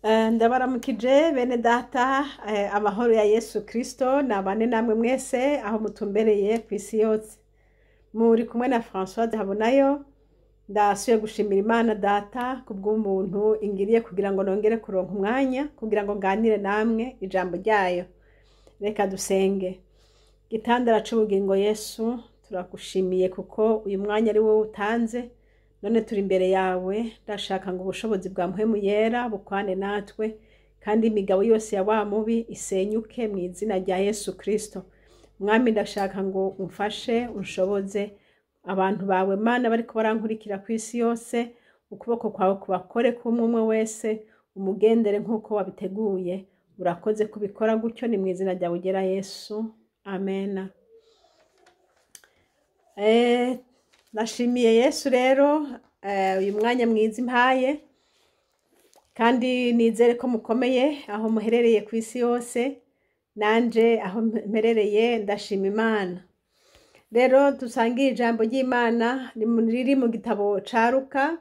Ndabaramukije bene data, amahoro ya Yesu Kristo nabane namwe mwese aho mutumbereye kw'isi yose. Muri kumwe na Françoise Habonayo. Ndasubiye gushimira Imana Data kubw'umuntu ingiriye kugira ngo nongere kuronka umwanya kugira ngo nganire namwe ijambo ryayo. Reka dusenge. Gitandara c'ubugingo Yesu, turagushimiye kuko uyu mwanya ari wowe utanze. None turi imbere yawe, ndashaka ngo ubushobozi bwa Mpwemu Yera bukwane natwe, kandi imigabo yose ya wa mubi isenyuke mu izina rya Yesu Kristo. Mwami, ndashaka ngo umfashe, unshoboze abantu bawe Mana bariko barankurikira kw'isi yose, ukuboko kwawe kubakore kumwe umwe wese, umugendere nk'uko wabiteguye. Urakoze kubikora gutyo, ni mu izina ryawe ugera Yesu. Amena. Ndashimiye Yesu rero uyu mwanya mwiza impaye, kandi nizere ko mukomeye aho muherereye ku isi yose. Nanje aho mperereye ndashima Imana. Rero dusangiye ijambo ry'Imana riri mu gitabo ca Luka,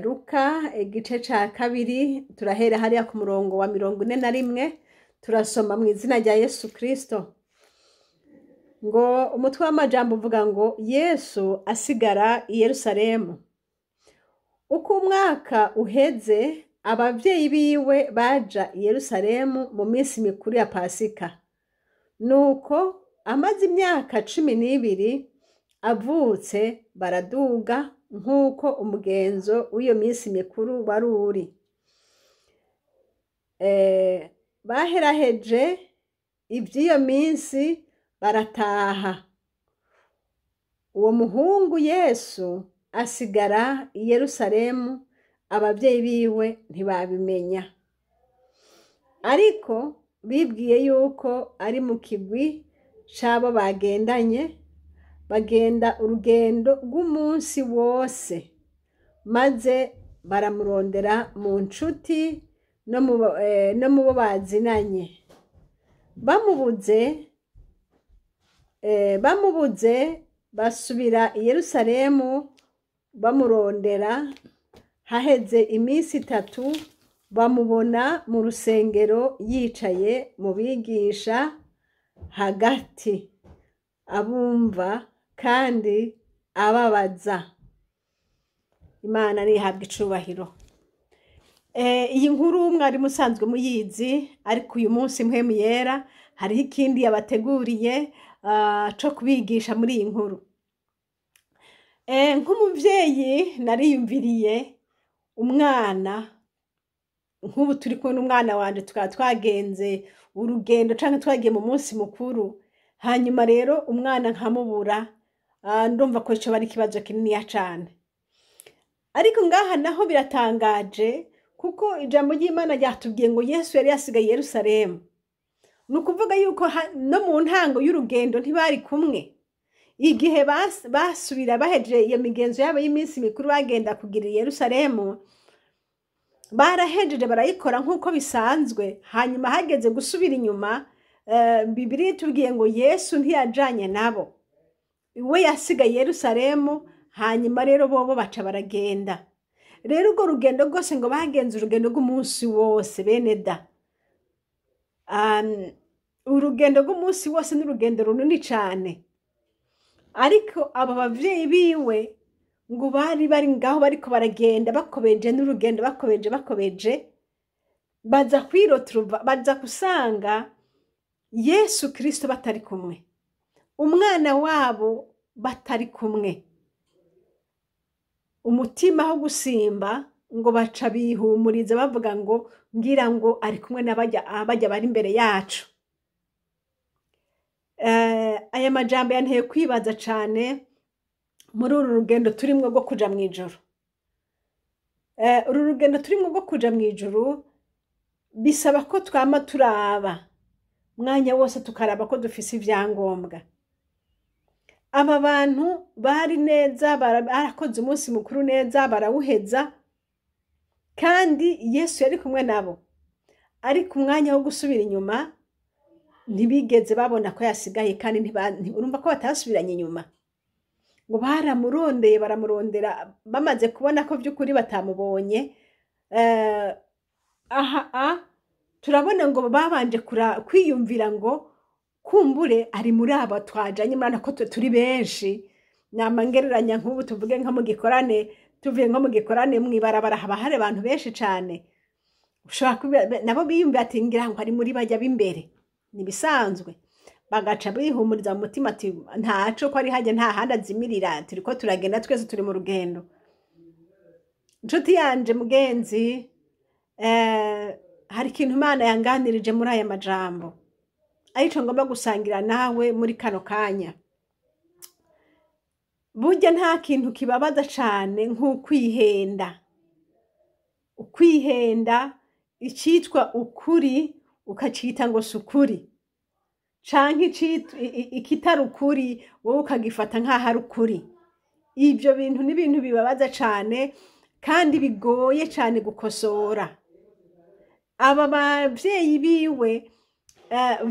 Luka igice ca 2, turahera hariya ku murongo wa 41, turasoma mu izina rya Yesu Kristo. Ngo umutwe w'amajambo uvuga ngo Yesu asigara i Yerusalemu. Uko umwaka uheze, abavyeyi biwe baja i Yerusalemu mu minsi mikuru ya Pasika. Nuko amaze imyaka 12 avutse, baraduga nk'uko umugenzo w'iyo minsi mikuru wari uri. Baheraheje ivy'iyo minsi barataha. Uwo muhungu Yesu asigara i Yerusalemu, abavyeyi biwe ntibabimenya. Ariko bibwiye yuko ari mu kigwi c'abo bagendanye, bagenda urugendo rw'umunsi wose, maze baramurondera mu nshuti no mu bo bazinanye. Bamubuze basubira i Yerusalemu bamurondera. Haheze iminsi 3 bamubona mu rusengero yicaye mu bigisha hagati, abumva kandi ababaza. Imana nihabwe icubahiro. Iyi nkuru mwari musanzwe muyizi, ariko uyu munsi Mpwemu Yera hariho ikindi yabateguriye co kubigisha muri iyi nkuru. Nk'umuvyeyi nariyumviriye umwana, nk'ubu turi kumwe n'umwana wanje, tukaba twagenze urugendo canke twagiye mu munsi mukuru, hanyuma rero umwana nkamubura, ndumva ko ico bari ikibazo kininiya cane. Ariko ngaha naho biratangaje, kuko ijambo ry'Imana ryatubwiye ngo Yesu yari yasigaye i Yerusalemu. Ni ukuvuga yuko no mu ntango y'urugendo ntibari kumwe. Igihe basubira baheje iyo migenzo yabo y'iminsi mikuru bagenda kugira i Yerusalemu, barahejeje barayikora nk'uko bisanzwe. Hanyuma hageze gusubira inyuma, Bibiliya itubwiye ngo Yesu ntiyajanye nabo, we yasigaye i Yerusalemu. Hanyuma rero bobo baca baragenda. Rero urwo rugendo rwose ngo bagenze urugendo rw'umunsi wose, bene da. Urugendo rw'umunsi wose ni urugendo runini cane. Ariko abo bavyeyi biwe ngo bari bari ngaho bariko baragenda bakobeje n'urugendo, bakobeje bakobeje, baza kwiroturuva, baza gusanga Yesu Kristo batari kumwe, umwana wabo batari kumwe. Umutima aho gusimba ngo baca bihumuriza bavuga ngo ngira ngo ari kumwe n'abajya abajya bari imbere yacu. Aya majambo yanteye kwibaza cane muri uru rugendo turimwo rwo kuja mw'ijuru. Uru rugendo turimwo rwo kuja mw'ijuru bisaba ko twama turaba mwanya wose, tukaraba ko dufise ivyangombwa. Aba bantu bari neza, barakoze umunsi mukuru neza, barawuheza, kandi Yesu yari kumwe nabo. Ariko umwanya wo gusubira inyuma ntibigeze babona ko yasigaye, kandi urumva ko batasubiranye inyuma. Ngo baramurondeye, baramurondera, bamaze kubona ko vy'ukuri batamubonye. Aha turabona ngo babanje kwiyumvira ngo kumbure ari muri aba twajanye, murabona ko turi benshi. Nama ngereranya nk'ubu tuvuge nko mu gikorane, tuvuye nko mu gikorane mw'ibarabara haba hari abantu benshi cane, ushobora kuba nabo biyumvira ati ngira ngo ari muri bajya b'imbere, nibisanzwe. Bagaca bihumuriza mu mutima ati ntaco ko ari hajya, nta handi azimirira, turiko turagenda twese, turi mu rugendo. Nshuti yanje mugenzi, hari ikintu Imana yanganirije muri aya majambo, arico ngomba gusangira nawe muri kano kanya. Burya nta kintu kibabaza cane nk'ukwihenda, ukwihenda icitwa ukuri ukacita ngo si ukuri, canke ikitari ukuri wowe ukagifata nk'aho ari ukuri. Ivyo bintu ni ibintu bibabaza cane kandi bigoye cane gukosora. Aba bavyeyi biwe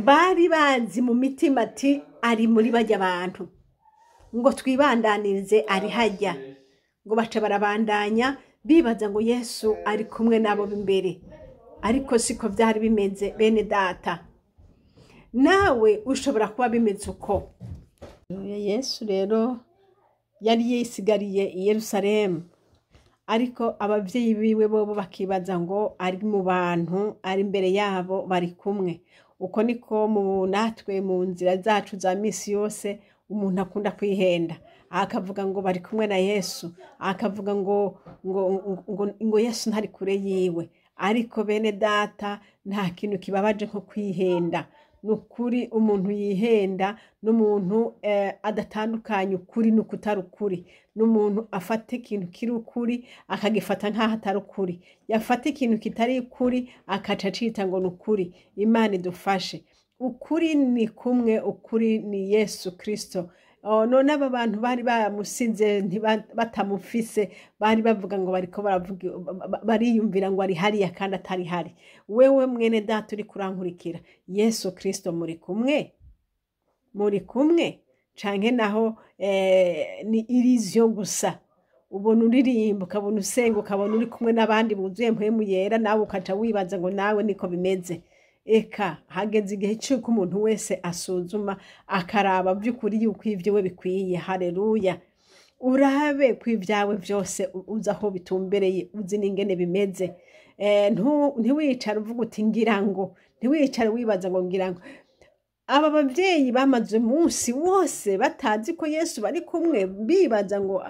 bari bazi mu mitima ati ari muri barya bantu, ngo twibandanirize ari hajya, ngo baca barabandanya bibaza ngo Yesu ari kumwe nabo b'imbere, ariko siko vyari bimeze. Bene data, nawe ushobora kuba bimeze uko. Yesu rero yari yisigariye i Yerusalemu, ariko abavyeyi biwe bobo bakibaza ngo ari mu bantu, ari imbere yabo bari kumwe. Uko niko mu natwe mu nzira zacu za misi yose umuntu akunda kwihenda, akavuga ngo bari kumwe na Yesu, akavuga ngo Yesu ntari kure yiwe. Ariko bene data, nta kintu kibabaje nko kwihenda. Ni ukuri umuntu yihenda n'umuntu adatandukanya ukuri n'ukutari ukuri, n'umuntu afata ikintu kiri ukuri akagifata nk'aho atari ukuri, yafata ikintu kitari ukuri akaca acita ngo ni ukuri. Imana idufashe. Ukuri ni kumwe, ukuri ni Yesu Kristo. None aba bantu bari bamusize batamufise, bari bavuga ngo bariko baravuga, bariyumvira ngo ari hariya kandi atari hari. Wewe mwene data uri kurankurikira, Yesu Kristo muri kumwe, muri kumwe canke naho ni illusion gusa? Ubona uririmba, ukabona usenga, ukabona uri kumwe n'abandi buzuye mpwemu yera, nawe ukaca wibaza ngo nawe niko bimeze. Eka hageze igihe c'uko umuntu wese asuzuma akaraba by'ukuri yuko ivyo we bikwiye. Haleluya! Urabe ko ibyawe vyose uzi aho bitumbereye, uzi n'ingene bimeze. Ntiwicare uvuga uti ngira ngo, ntiwicare wibaza ngo ngira ngo. Aba bavyeyi bamaze umunsi wose batazi ko Yesu bari kumwe, bibaza ngo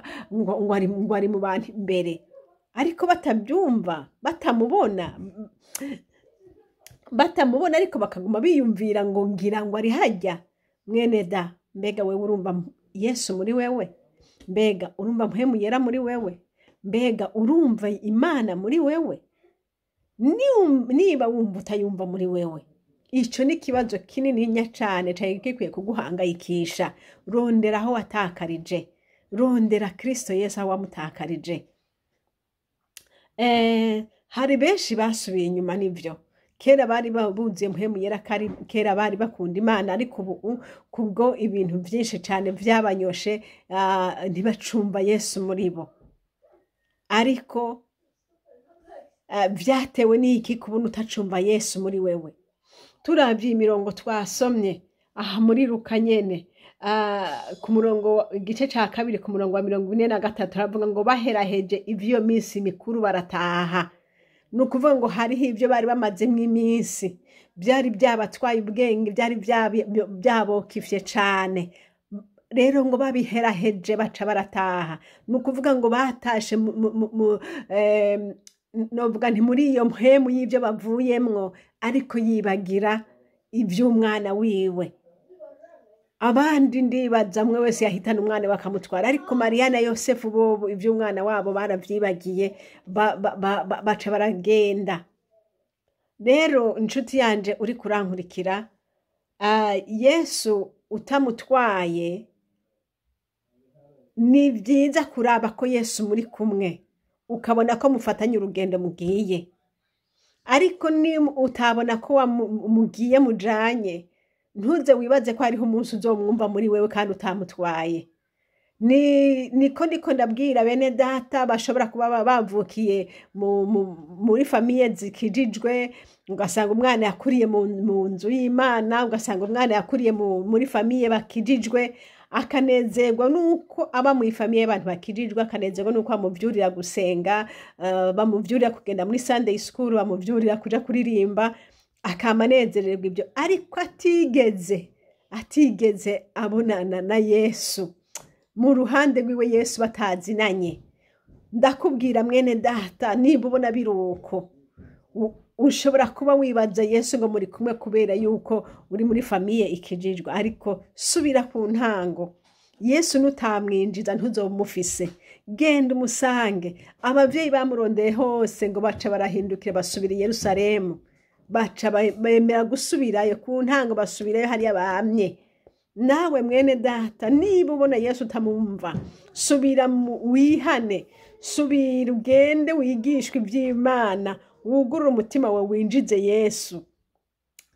ari mu bantu imbere, ariko batabyumva, batamubona, batamubona, ariko bakaguma biyumvira ngo ngira ngo ari hajya. Mwene da, mbega wewe urumva Yesu muri wewe? Mbega urumva mpwemu yera muri wewe? Mbega urumva Imana muri wewe? Niba wumva utayumva muri wewe, ico ni ikibazo kinininya cane cari gikwiye kuguhangayikisha. Rondera aho watakarije, rondera Kristo Yesu aho wamutakarije. Hari benshi basubiye inyuma, nivyo. Kera bari buzuye mpwemu yera, kera bari bakunda Imana, ariko ubu kubwo ibintu vyinshi cane vyabanyoshe, ntibacumva Yesu muri bo. Ariko vyatewe n'iki kubona utacumva Yesu muri wewe? Turavye imirongo twasomye aha muri Luka nyene, ku murongo, igice ca 2, ku murongo wa 43, haravuga ngo baheraheje ivyo minsi mikuru barataha. Ni ukuvuga ngo hariho ibyo bari bamazemwo iminsi, byari byabatwaye ubwenge, byari byabokifye cane. Rero ngo babiheraheje baca barataha. Ni ukuvuga ngo batashe novuga nti muri iyo mpwemu y'ibyo bavuyemwo, ariko yibagira ivy'umwana wiwe. Abandi ndibaza mwe wese yahitana umwana bakamutwara, ariko Mariya na Yosefu bobo ivy'umwana wabo baravyibagiye, baca baragenda. Rero inshuti yanje uri kurankurikira, Yesu utamutwaye, ni vyiza kuraba ko Yesu muri kumwe, ukabona ko mufatanye urugendo mugiye. Ariko ni utabona ko mugiye mujanye, ntuze wibaze ko hariho umunsi uzomwumva muri wewe kandi utamutwaye. Niko ndabwira bene data bashobora kuba bavukiye muri famille zikijijwe, ugasanga umwana yakuriye mu nzu y'Imana, ugasanga umwana yakuriye muri famille bakijijwe, akanezerwa nuko aba mu famille y'abantu bakijijwe, akanezerwa nuko bamuvyurira gusenga, bamuvyurira kugenda muri Sunday school, bamuvyurira kuja kuririmba, akama anezererwa ibyo, ariko atigeze abonana na Yesu mu ruhande rwiwe, Yesu batazinanye. Ndakubwira mwene data, niba ubona biruko, ushobora kuba wibaza Yesu ngo muri kumwe kubera yuko uri muri famille ikijijwe, ariko subira ku ntango. Yesu nutamwinjiza ntuzomufise. Genda umusange. Abavyeyi bamurondeye hose ngo baca barahindukira basubira i Yerusalemu, baca bemera gusubirayo ku ntango, basubirayo hariya bamye. Nawe mwene data, niba ubona Yesu utamumva, subira wihane, subira ugende wigishwe iby'Imana, wugurure umutima wawe winjize Yesu.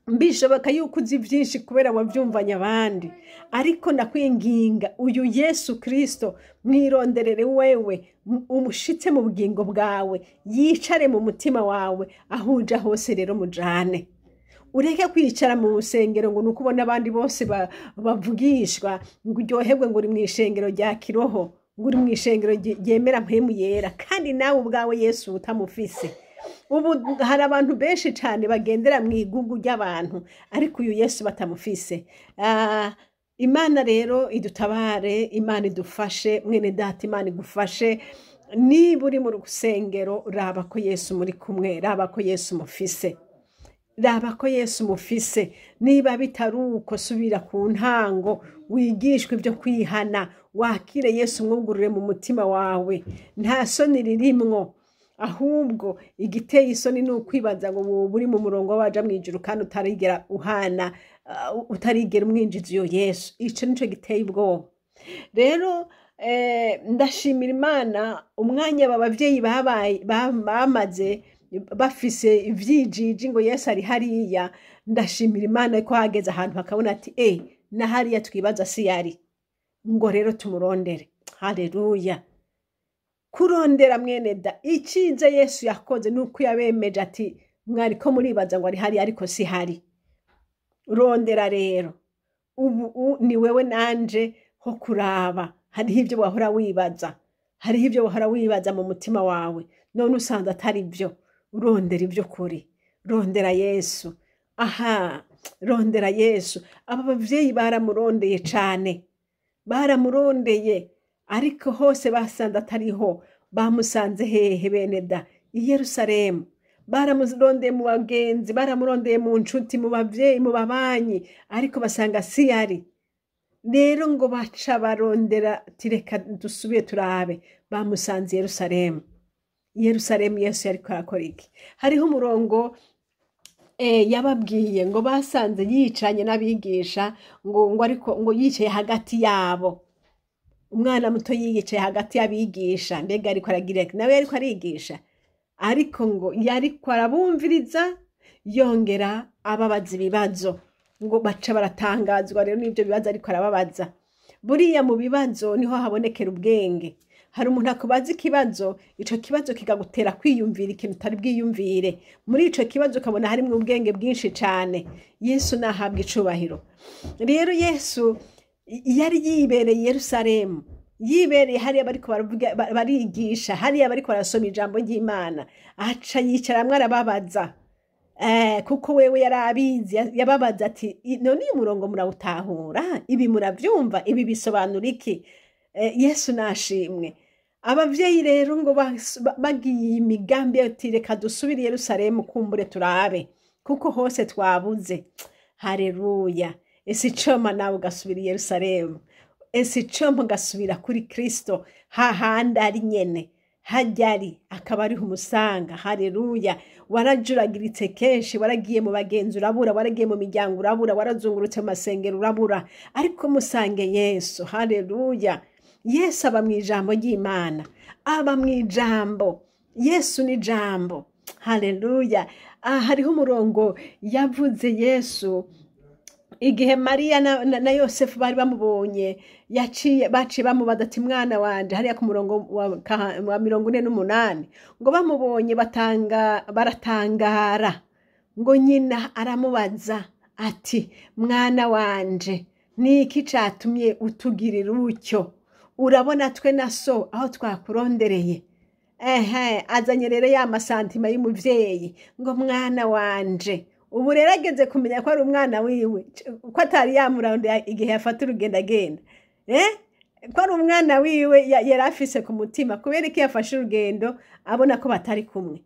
Mbishoboka yuko uzi byinshi kubera wabyumvanye abandi, ariko ndakwinginga uyu Yesu Kristo mwironderere wewe, umushitse mu bugingo bwawe, yicare mu mutima wawe, aho uja hose rero mujane. Ureke kwicara mu rusengero ngo nuko ubona abandi bose bavugishwa ngo uryoherwe ngo uri mu ishengero rya kiroho, ngo uri mu ishengero ryemera mpemu yera, kandi nawe ubwawe Yesu utamufise. Ubu hari abantu benshi cyane bagendera mu igugu ry'abantu, ariko uyu Yesu batamufise. Imana rero idutabare, Imana idufashe, mwene data Imana igufashe. Niba uri mu rusengero, raba ko Yesu muri kumwe, raba ko Yesu mufise, raba ko Yesu mufise. Niba bitari uko, subira ku ntango, wigishwe ibyo kwihana, wakire Yesu mwugurure mu mutima wawe. Nta soni ririmwo, ahubwo igiteye isoni ni ukwibaza ngo wowe uri mu murongo w'abaja mu ijuru kandi utarigera uhana, utarigera umwinjiza iyo Yesu. Ico nico giteye ubwoba. Rero ndashimira Imana umwanya aba bavyeyi bamaze bafise ivyijiji ngo Yesu ari hariya. Ndashimira Imana ko hageze ahantu bakabona ati na hariya twibaza si yari, ngo rero tumurondere. Haleluya. Kurondera mwene da, iciza Yesu yakoze nuko yabemeje ati mwariko muribaza ngo ari hariya ariko si hari. Rondera rero ubu ni wewe nanje ho kuraba. Hariho ibyo wahora wibaza, hariho ibyo wahora wibaza mu mutima wawe, none usanze atari byo. Rondera ibyo kuri, rondera Yesu. Aha, rondera Yesu. Aba bavyeyi baramurondeye cane, baramurondeye, ariko hose basanze atariho. Bamusanze hehe bene da? I Yerusalemu. Baramurondeye mu bagenzi, baramurondeye mu nshuti, mu bavyeyi, mu babanyi, ariko basanga si yari. Rero ngo baca barondera, tireka dusubire turabe. Bamusanze Yerusalemu. Yerusalemu Yesu yariko arakora iki? Hariho umurongo yababwiye ngo basanze yicanye n'abigisha, ngo ariko ngo yicaye hagati yabo. Umwana muto yicaye hagati y'abigisha, mbega ariko aragira nawe yariko arigisha, ariko ngo yariko arabumviriza yongera ababaza ibibazo, ngo baca baratangazwa rero n'ibyo bibazo ariko arababaza. Buriya mu bibazo niho habonekera ubwenge. Hari umuntu akubaza ikibazo, ico kibazo kikagutera kwiyumvira ikintu utari bwiyumvire. Muri ico kibazo ukabona harimwo ubwenge bwinshi cane. Yesu nahabwa icubahiro. Rero Yesu yari yibereye Yerusalemu, yibereye hariya bariko barigisha, hariya bariko barasoma ijambo ry'Imana, aca yicaramwo arababaza. Kuko wewe yarabizi, yababaza ati none uyu murongo murawutahura, ibi muravyumva, ibi bisobanura iki? Yesu nashimwe. Abavyeyi rero ngo bagiye imigambi ati reka dusubire i Yerusalemu kumbure turabe, kuko hose twabuze. Haleluya. Ese icoma nawe ugasubira i Yerusalemu, ese icoma ugasubira kuri Kristo hahandi ari nyene, harya ari akaba ariho umusanga. Haleluya. Warajuragiritse kenshi, waragiye mu bagenzi urabura, waragiye mu miryango urabura, warazungurutse mu masengero urabura, ariko musange Yesu. Haleluya. Yesu aba mu ijambo ry'Imana, aba mu ijambo. Yesu ni jambo. Haleluya. Hariho umurongo yavuze Yesu Igihe Mariya na Yosefu bari bamubonye, baciye bamubaza ati: "Mwana wanje." Hariya ku murongo wa 48, ngo bamubonye baratangara. Ngo nyina aramubaza ati: "Mwana wanje, ni iki catumye utugirira utyo? Urabona twe na so aho twakurondereye." Ehe, azanye rero ya ma sentiments y'umuvyeyi, ngo: "Mwana wanje." Ubu rero ageze kumenya ko ari umwana wiwe, ko atari yamurondeye igihe yafata urugendo agenda, ko ari umwana wiwe yari afise ku mutima. Kubera ko yafashe urugendo abona ko batari kumwe.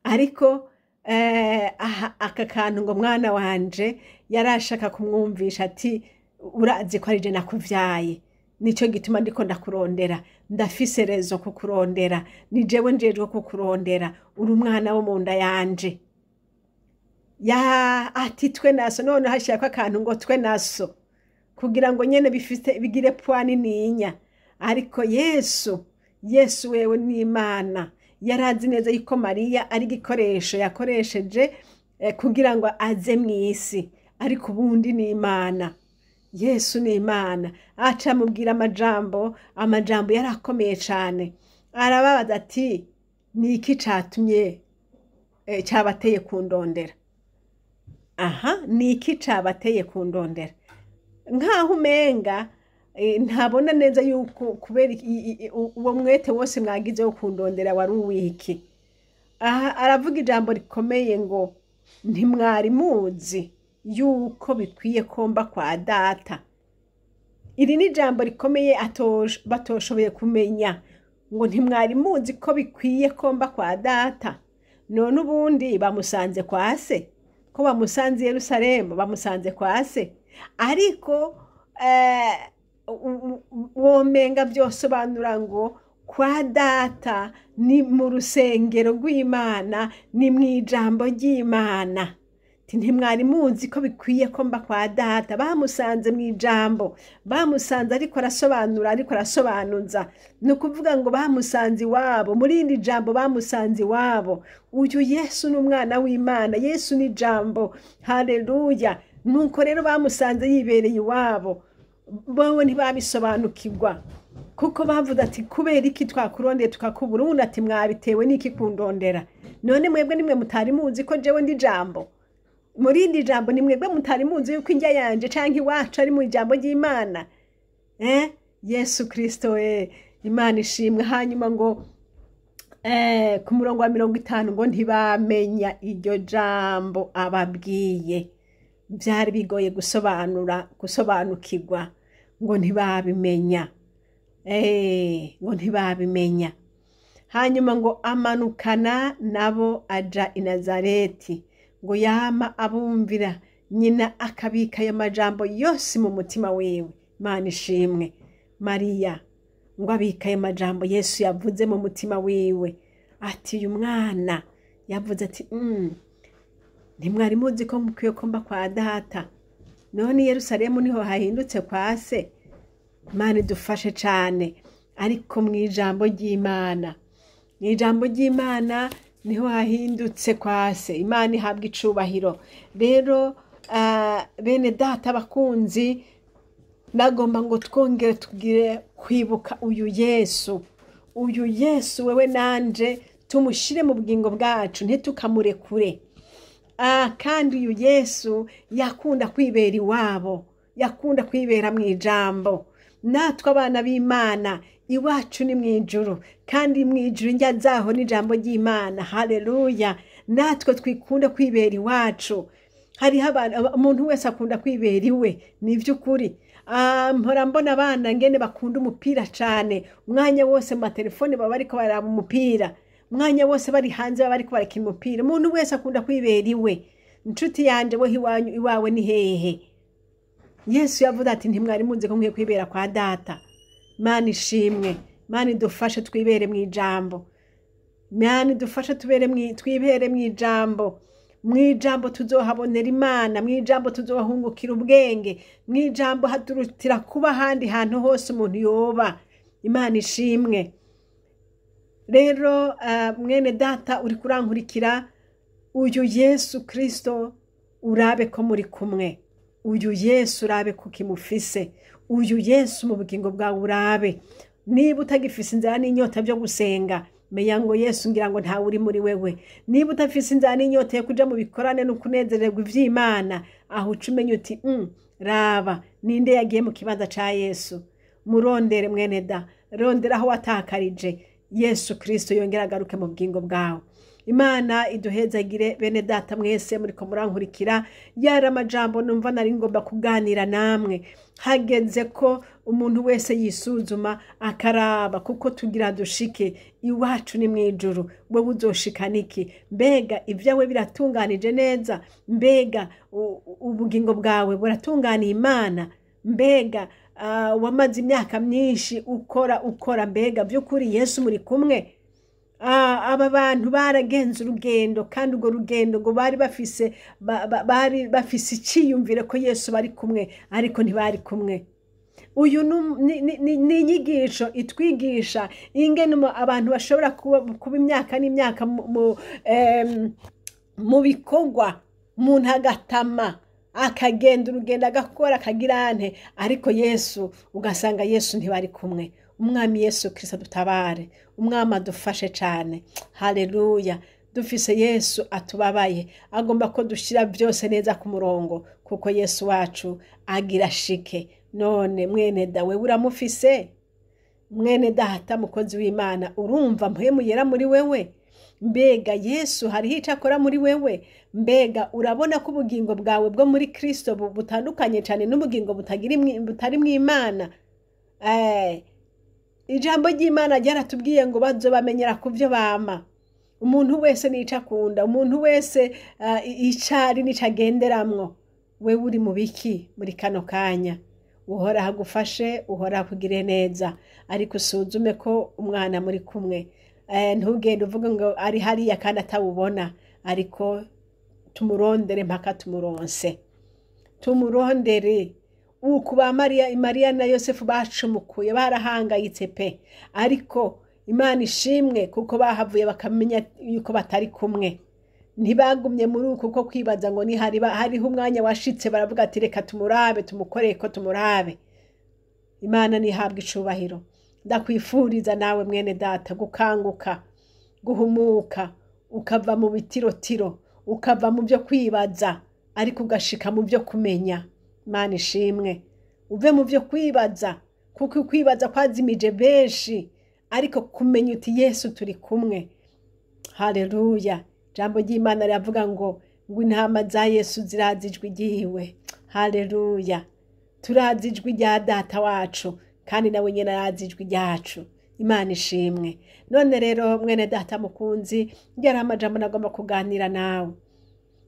Ariko aha, aka kantu ngo "mwana wanje", yari ashaka kumwumvisha ati: "Urazi ko ari je nakuvyaye, nico gituma ndiko ndakurondera, ndafise raison kukurondera, ni jewe njejwe kukurondera, uri umwana wo mu nda yanje." Ya, ati: "Twe naso." None hashirako akantu ngo "twe naso", kugira ngo nyene bifite bigire poids nininya. Ariko Yesu wewe n'Imana, yarazi neza yuko Mariya ari igikoresho yakoresheje kugira ngo aze mw'isi, ariko ubundi ni Imana. Yesu ni Imana. Aca amubwira amajambo yari akomeye cane. Arababaza ati: "Ni iki catumye cabateye kundondera? Aha, ni iki cabateye kundondera?" Nk'aho umenga ntabona neza yuko kubera uwo mwete wose mwagize wo kundondera wari uwiki. Aha aravuga ijambo rikomeye ngo: "Ntimwari muzi yuko bikwiye komba kwa Data?" Iri ni ijambo rikomeye batoshoboye kumenya, ngo: "Ntimwari muzi ko bikwiye komba kwa Data?" None ubundi bamusanze kwa se, ko bamusanze i Yerusalemu, bamusanze kwa se. Ariko womenga byosobanura ngo kwa Data ni mu rusengero rw'Imana, ni mu ijambo ry'Imana. Ati: "Ntimwari muzi ko bikwiye ko mba kwa Data?" Bamusanze mu ijambo, bamusanze ariko arasobanura, ariko arasobanuza. Ni ukuvuga ngo bamusanze iwabo, muri irindi jambo bamusanze iwabo. Uyu Yesu ni umwana w'Imana, Yesu ni ijambo, haleluya. Nuko rero bamusanze yibereye iwabo, bowe ntibabisobanukirwa, kuko bavuze ati: "Kubera iki twakurondeye tukakubura?" Ubundi ati: "Mwabitewe n'iki kundondera? None mwebwe nimwe mutari muzi ko jewe ndi jambo?" Muri iri jambo, ni mwebwe mutari muzi yuko indya yanje canke iwacu ari mu ijambo ry'Imana? Yesu Kristo we, Imana ishimwe. Hanyuma ngo ku murongo wa 50 ngo ntibamenya iryo jambo ababwiye. Byari bigoye gusobanura, gusobanukirwa, ngo ntibabimenya, ngo ntibabimenya. Hanyuma ngo amanukana nabo aja i Nazareti, ngo yama abumvira, nyina akabika ayo majambo yose mu mutima wiwe. Imana ishimwe. Mariya ngo abika ayo majambo Yesu yavuze mu mutima wiwe, ati uyu mwana yavuze ati: "Ntimwari muzi ko mukwiye ko mba kwa Data? None i Yerusalemu niho hahindutse kwa se?" Imana idufashe cane. Ariko mu ijambo ry'Imana, mu ijambo ry'Imana niho hahindutse kwa se. Imana ihabwa icubahiro. Rero bene Data bakunzi, nagomba ngo twongere tugire kwibuka uyu Yesu. Uyu Yesu wewe nanje tumushyire mu bugingo bwacu, ntitukamurekure. Kandi uyu Yesu yakunda kwibera iwabo, yakunda kwibera mu ijambo. Natwe abana b'Imana, iwacu ni mu ijuru, kandi mu ijuru indya zaho n'ijambo ry'Imana, haleluya. Natwe twikunda kwibera iwacu. Hariho abantu, umuntu wese akunda kwibera iwe, ni iby'ukuri. Mpora mbona abana ngene bakunda umupira cane, umwanya wose mu matelefone baba bariko baraba umupira, umwanya wose bari hanze baba bariko barakina umupira. Umuntu wese akunda kwibera iwe. Inshuti yanje, weho iwanyu, iwawe ni hehe? Yesu yavuze ati: "Ntimwari muzi ko nkwiye kwibera kwa Data?" Mana ishimwe. Mana idufashe twibere mu ijambo. Mana idufashe twibere mu ijambo. Mu ijambo tuzohabonera Imana, mu ijambo tuzohungukira ubwenge, mu ijambo haturutira kuba ahandi hantu hose umuntu yoba. Imana ishimwe. Rero mwene Data uri kurankurikira, uyu Yesu Kristo urabe ko muri kumwe. Uyu Yesu urabe kukimufise, uyu Yesu mu bugingo bwawe urabe. Niba utagifise inzara n'inyota byo gusenga, menya ngo Yesu ngira ngo ntawe uri muri wewe. Niba utafise inzara n'inyota yo kuja mu bikorane no kunezererwa ivy'Imana, aho uca umenya uti raba ninde yagiye mu kibanza ca Yesu. Murondere mwene da, rondera aho watakarije Yesu Kristo, yongera agaruke mu bugingo bwawe. Imana iduhezagire bene data mwese muriko murankurikira. Yari amajambo numva nari ngomba kuganira namwe. Hageze ko umuntu wese yisuzuma akaraba, kuko tugira dushike iwacu ni mwijuru. Wewe uzoshika niki? Mbega ibyawe biratunganije neza? Mbega ubugingo bwawe buratunganiye Imana? Mbega wamaze imyaka myinshi ukora, mbega by'ukuri Yesu muri kumwe? Aba bantu baragenze urugendo, kandi urwo rugendo ngo bari bafise iciyumvire ko Yesu bari kumwe, ariko ntibari kumwe. Uyu ni inyigisho itwigisha ingene abantu bashobora kuba imyaka n'imyaka mu bikorwa, umuntu agatama akagenda urugendo agakora akagira ante, ariko Yesu ugasanga Yesu ntibari kumwe. Umwami Yesu Kristo adutabare, umwami adufashe cyane. Haleluya! Dufise Yesu atubabaye, agomba ko dushyira byose neza ku murongo, kuko Yesu wacu agira shike. None mwene dawe uramufise? Mwene data mukozi w'Imana, urumva mpwemu yera muri wewe? Mbega Yesu hariho icyo akora muri wewe? Mbega urabona ko ubugingo bwawe bwo muri Kristo butandukanye cyane n'ubugingo butari mu Imana? Ijambo ry'Imana ryaratubwiye ngo bazobamenyera ku byo bama. Umuntu wese nico akunda, umuntu wese icari nico agenderamwo. Wewe uri mu biki muri kano kanya? Uhoraho agufashe, Uhoraho akugire neza, ariko usuzume ko umwana muri kumwe. Ntugende uvuge ngo ari hariya kandi atawubona, ariko tumurondere mpaka tumuronse, tumurondere. Uku ba Mariya na Yosefu bacumukuye, barahangayitse pe, ariko Imana ishimwe kuko bahavuye bakamenya yuko batari kumwe. Ntibagumye muri uku ko kwibaza ngo ni hariho umwanya washitse baravuga ati reka tumurabe, tumukoreye ko tumurabe. Imana nihabwe icubahiro. Ndakwifuriza nawe mwene data gukanguka, guhumuka, ukava mu bitirotiro, ukava mu byo kwibaza, ariko ugashika mu byo kumenya. Imana ishimwe. Uve mu byo kwibaza, kuko kwibaza kwazimije benshi, ariko kumenya uti Yesu turi kumwe. Haleluya! Jambo ry'Imana riravuga ngo intama za Yesu zirazi ijwi ryiwe. Haleluya! Turazi ijwi rya data wacu, kandi nawe nyene arazi ijwi ryacu. Imana ishimwe. None rero mwene data mukunzi, yari amajambo nagomba kuganira nawe.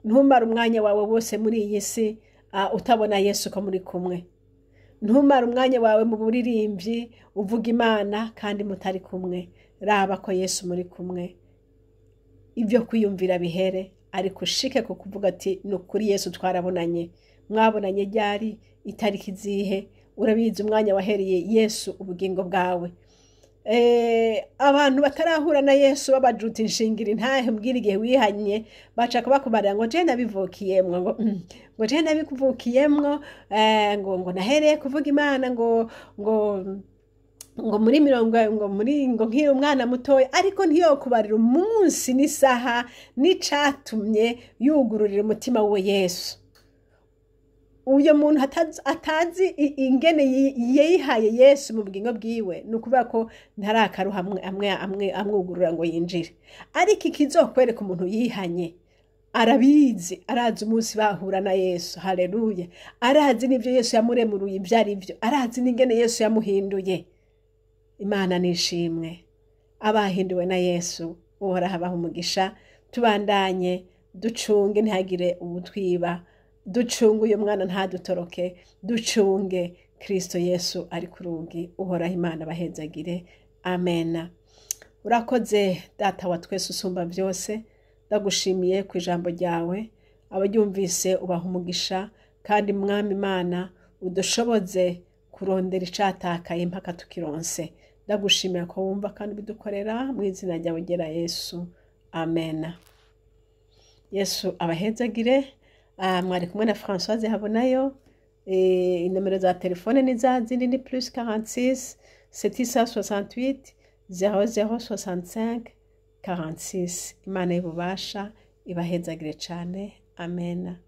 Ntumare umwanya wawe wose muri iyi si utabona Yesu ko muri kumwe. Ntumare umwanya wawe mu buririmbyi uvuga Imana kandi mutari kumwe. Raba ko Yesu muri kumwe. Ibyo kwiyumvira bihere, ariko ushike ku kuvuga ati ni ukuri Yesu twarabonanye. Mwabonanye ryari? Itariki zihe? Urabizi umwanya wahereye Yesu ubugingo bwawe. Abantu batarahura na Yesu babajuta inshingira intahe mbwira igihe wihanye, baca bakubarira ngo je nabivukiyemwo, ngo je nabivukiyemwo, ngo nahereye kuvuga Imana ngo ngo ngo muri mirongo ngo muri ngo nkiri umwana mutoya, ariko ntiyokubarira umunsi n'isaha n'icatumye yugururira umutima we Yesu. Uyo muntu atazi ingene yihaye Yesu mu bugingo bwiwe, ni ukuvuga ko ntarakaruha amwugurura ngo yinjire. Ariko ikizokwereka umuntu yihanye, arabizi, arazi umunsi bahura na Yesu. Haleluya! Arazi n'ivyo Yesu yamuremuruye ibyo ari byo, arazi n'ingene Yesu yamuhinduye. Imana nishimwe. Abahinduwe na Yesu, Uhoraho abaha umugisha. Tubandanye ducunge ntihagire ubutwiba, ducunge uyu mwana ntadutoroke, ducunge Kristo Yesu ari ku rugi. Uhoraho Imana abahezagire. Amena. Urakoze data wa twese usumba byose, ndagushimiye ku ijambo ryawe. Abaryumvise ubaha umugisha, kandi mwami Imana udushoboze kurondera icatakaye mpaka tukironse. Ndagushimira ko wumva kandi ubidukorera mu izina ryawe ryera Yesu. Amena. Yesu abahezagire. Mwari kumwe na Françoise Habonayo. Inomero za telefone ni za zindi, ni plus 46 768 0065 46. Imana y'ububasha ibahezagire cane. Amena.